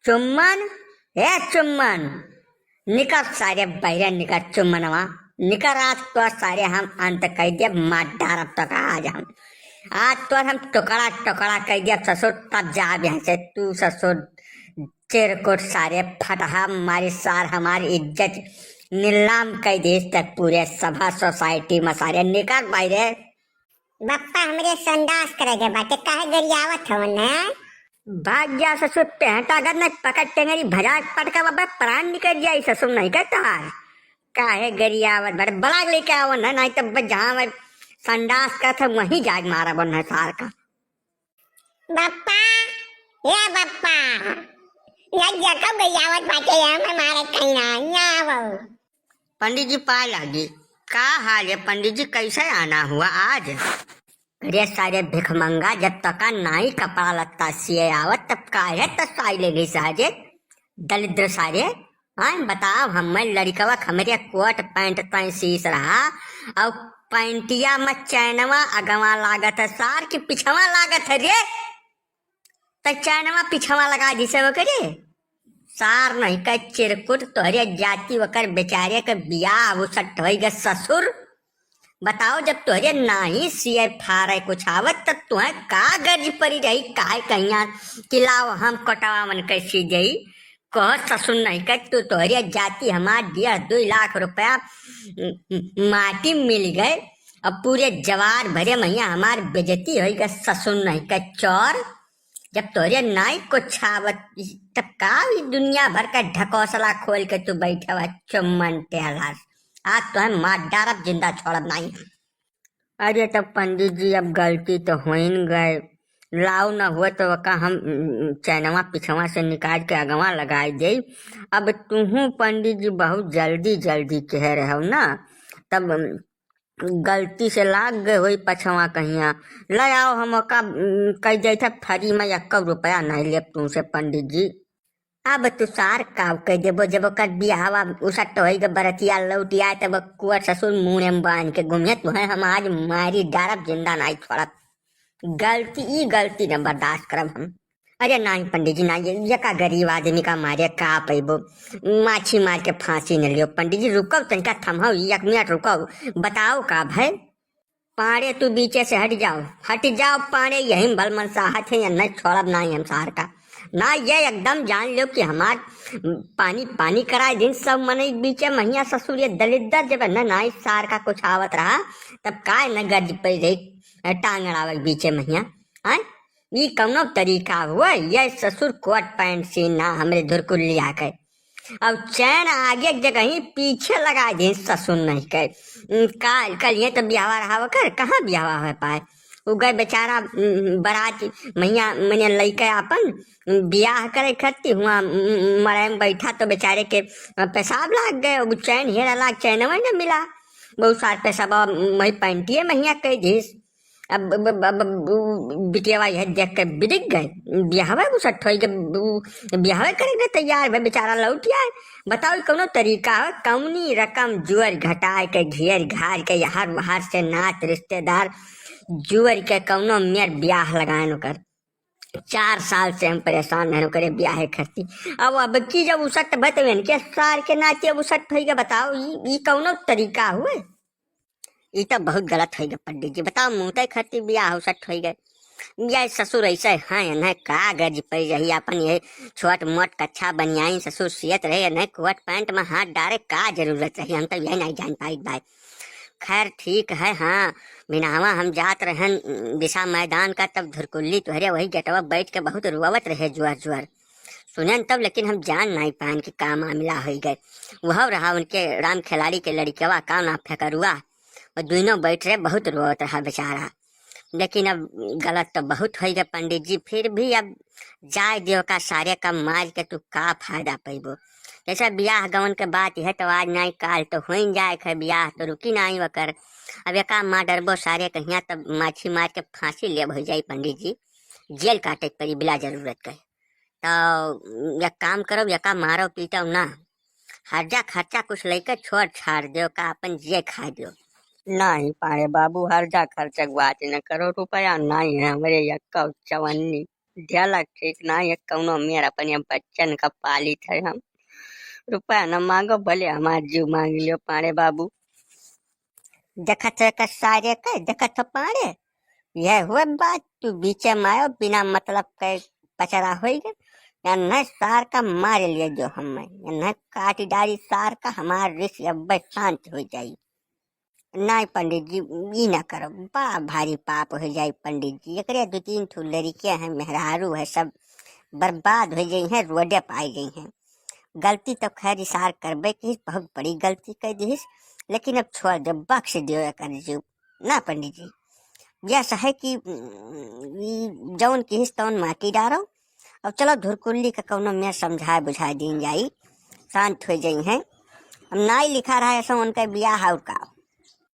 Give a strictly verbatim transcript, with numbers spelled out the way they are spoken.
चुम्मन, ए चुम्मन, निकर सारे बहिरे, निकर चुम्मनवा, निकर। आज तो सारे हम अंत कइ देब, मार डारब तो का आज हम। आज तो हम टुकड़ा टुकड़ा कइ देब ससुर, तब जाब यहाँ से तू ससुर। चिरकुट सारे फटहा मारी सार, हमारी इज्जत नीलाम कइ देस तक पूरे सभा सोसाइटी में सारे। निकर बहिरे। बप्पा, हमरे संडास करे के बाटे, काहे गरियावत हवन, हैं? भाग जा ससुर, तेहटा अगर नहीं पकड़ टेंगरी भजाक पटका बाबा, प्राण निकल जाई ससुर नहीं के तोहार। काहे गरियावत बड़े बलाग लेके आवो ना, नहीं तब जहाँ मैं संडास करत है वहीं जाग मारा बन है सार का। बप्पा, ए बप्पा, या जकब गरियावत बाटे, या मैं मारे कहीं ना, या आवो। पंडित जी पाए लागी। का हाल है पंडित जी, कैसे आना हुआ आज? अरे सारे भिखमंगा, जब तका नाई कपड़ा लत्ता सिए आवत तब काहे त साई ले गई सारे? दलिद्र सारे। हाँ बताओ, हमें लड़िकवा हमरे कोट पैंट तय सीस रहा और पैंटिया में चैनवा अगवा लागत है सार के पिछवा लागत है रे। त चैनवा पिछवा लगा दिसे ओकरे। सार नहीं का चिरकुट, तोहरे जाति ओकर बेचारे के बियाह उसट होई गे ससुर। बताओ, जब तोहरे नाही सिए फारे कुछ आवत, तब तुहें का गर्ज परी रही, काहे कहिया कि लाओ हम कोटवा मन के सी देई? कह ससुर नहीं का, तू तोहरे जाति हमार डेढ़ दुई लाख रुपया म-, म-, माटी मिल गए, अब पूरे जवार भरे महिया हमार बेजती होई गे ससुर नहीं का चोर। जब तोरे नाई कुछ आवत, तब का ई दुनिया भर का ढकोसला खोल के तू बैठे हुआ चुम्मन टेलर? आज तो हम मार डारब, जिंदा छोड़ब नहीं हम। अरे तब पंडित जी, अब गलती तो होइन गए, लाओ न हुआ तो ओका हम, उम, चैनवा पिछवा से निकाल के अगवा लगाई दे। अब तुहू पंडित जी बहुत जल्दी जल्दी कह रहे हो ना, तब, उम, गलती से लाग गए होई पछवा कहिया। ले आओ, हम ओका, उम, कह देत है, फ्री में एक्को रुपया नहीं लेब तुमसे पंडित जी। अब तू सार काव कह देबो, जब ओकर बियाहवा उसट होई के बरतिया लौट आए, तब कुआ ससुर मुँहे में बांध के घूमिए, तुहें हम आज मारी डारब, जिंदा नहीं छोड़ब। गलती, ई गलती न बर्दाश्त करब हम। अरे नाई पंडित जी, नाई, ये, ये का गरीब आदमी का मारे का पैबो? माछी मार के फांसी न लियो। पंडित जी रुको, तनिका थमहो, एक मिनट रुको, बताओ का भय? पाड़े तू बीचे से हट जाओ, हट जाओ पाड़े, यही भल मनसाहत है, या नहीं छोड़ब नाई हम सार का। ना ये एकदम जान लो कि हमार पानी पानी कराए दिन सब मनई बीचे महिया ससुर ये दलिद्दर जब न नाई सार का कुछ आवत रहा, तब काय न गर्ज पै रही टांग अड़ावे बीचे महिया। आय, ई कौनो तरीका हुआ? ये ससुर कोट पैंट सीना हमरे धुरकुल्ली आके। अब चैन आगे के जगह ही पीछे लगा दे ससुर नहीं के। काल, कल ये तो बियाहवा रहा ओकर, कहाँ बियाहवा हो पाए? उ गए बेचारा, उम, बारात महिया मने लइके आपन, उम, बियाह करे खती हुआ, उम, मड़ई में बैठा तो बेचारे के, अ, पेशाब लाग गए। उ चैन हेरा लाग, चैनवा न मिला। बहुत सार पेशाबा वही पैंटिए महिया कह दिस। अब, अब, अब, अब, अब उ बिटियावा यह देख के बिदिक गए, बियाहवे उसट होई गए, उ बियाहवे करे के तैयार भए, बेचारा लौट आए। बताओ, ई कौनो तरीका हो? कौनी रकम जुअर घटाए के, घेर घार के, यहार वहार से नात रिश्तेदार जुअर के कौनो मेर बियाह लगाएन ओकर। चार साल से हम परेशान हैं ओकरे बियाहे खती। अब, अब की जब उसट भए, तब इनके सार के नाते अब उसट होई गए। बताओ, ई, ई कौनो तरीका हुए? ई तो बहुत गलत होइ गए पंडित जी। बताओ, मुँह तय खती बियाह उसट होइ गए। या ससुर ऐसे हैं, इन्हें का गर्ज पै रही, अपन ये छोट मोट कच्छा बनियाइन ससुर सियत रहे, इन्हें कोट पैंट में हाथ डारे का जरूरत रही, हम तो यही नहीं जान पाइत भाई। खैर ठीक है, हाँ, बिनहवा हम जात रहन दिशा मैदान का, तब धुरकुल्ली तोहरे वही गेटवा बैठ के बहुत रोवत रहे जुअर जुअर। सुनेन तब, लेकिन हम जान नाई पाएन कि का मामला होइ गए। वह रहा उनके राम खिलाड़ी के लड़िकवा, का नाम, फेकरुआ। वो दुइनों बैठ रहे, बहुत रोवत रहा बेचारा। लेकिन अब गलत तो बहुत होइ गए पंडित जी, फिर भी अब जाए दियो का, सारे का मार के तू का फायदा पैबो? जैसे बियाह गवन के बात है तो आज नाई काल तो होइन जाए है, बियाह तो रुकी नाई वकर। अब एका मार डरबो सारे कहिया, तब माछी मार के फांसी लेब होइ जाई पंडित जी, जेल काटे के पड़ी बिला जरूरत के। तो एक काम करो, एका मारो पीटो ना, हर्जा खर्चा कुछ लइके छोड़ छाड़ दियो का, अपन जिए खाए दियो। नाहीं पाड़े बाबू, हर्जा खर्चा के बात न करो, रुपया नाहीं है हमरे यक्का चवन्नी। ध्याला ठीक ना है, कौनो मेर अपन ये बच्चन का पालित है हम। रुपया न मांगो, भले हमार जीव मांग लियो पाड़े बाबू। देखत है का सारे के, देखत है पाड़े, यह हुए बात, तू बीचे में आयो, बिना मतलब के पचरा होई गए। या नहीं सार का मार लिए जो हम, या नहीं काट डारी सार का, हमार रिस अब शांत हो जाई। नहीं पंडित जी, ई ना करो, बड़ा भारी पाप हो जाई पंडित जी। एकरे दो तीन ठो लड़के हैं, मेहरारू है, सब बर्बाद हो गई हैं, रोडे पाई गई हैं। गलती तो खैर इसार करबे की, बहुत बड़ी गलती कर दीस, लेकिन अब छोड़ दे, बख्श दियो एकर जीव। ना पंडित जी, यस है कि, उम, ई जौन किहिस तौन माटी डारो। अब चलो धुरकुल्ली का कौनो मेर समझाए बुझाए दीन जाई, शांत हो जाई हैं। अब नाई लिखा रहा है ऐसा उनका बियाह और का।